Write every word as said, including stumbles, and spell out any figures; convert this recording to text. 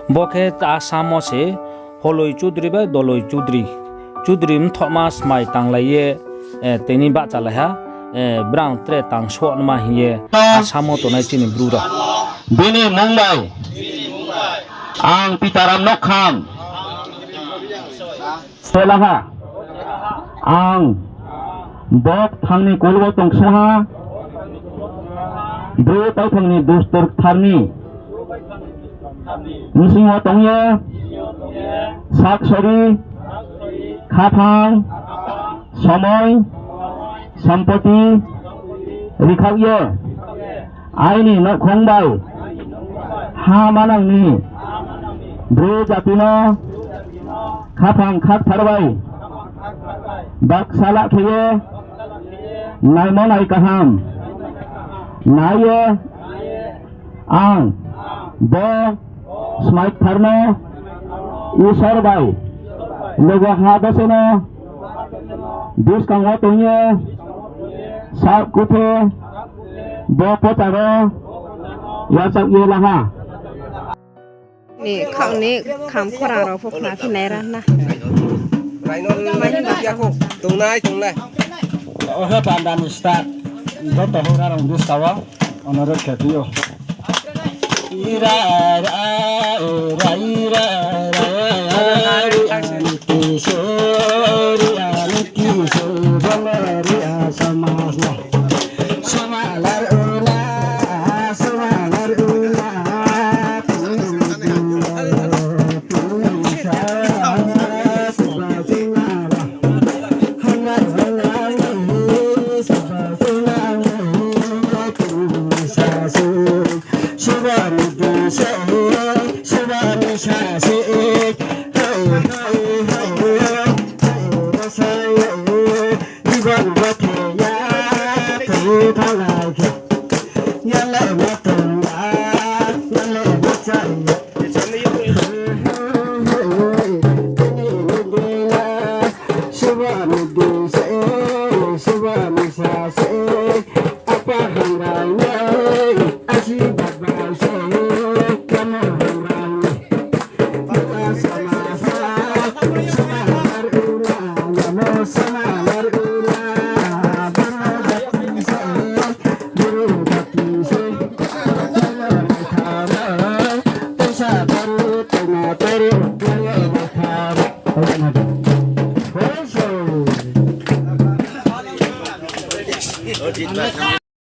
Bo khe Assam wo se Holoi Chudri bai Doloi Chudri, Chudri mthohma smai tanglai ye, eh, tini bahchalai ha, eh, brang tre tang sohnma hing ye Assam wo tongnai chini Bru rao. Bini mung bai ang Pitaram Nokham. Telaha. Ang bo kthang ni kol wo tongsong ha. Bru tauthang ni dustur kthar ni bsing wo tong ye, sak sori, khaphang, somoi, sampoti rikhaoh ye, aini nouhkhong bai ha manang ni Bru jati no khaphang khakthar bai baksa la khe ye naimo nai kaham nai ye ang bo smai kthar no Isor bai logo ha bose no buskang wo tong ye sak kuthe bo pocha ro yachaoh ye la ha. Ni khaoh ni kham khorang rao pho khna phi nai ra na. Raino ma himba ya kho, tongnai, tongnai. Ohe panda ni start. Joto hora rong buska wo. Onore khe phi ou. Ira, ra, ira, ira, ra, ri, ani kishori, ani kishori, bala, ri, a, sama, sama. Samalar ula, samalar ula,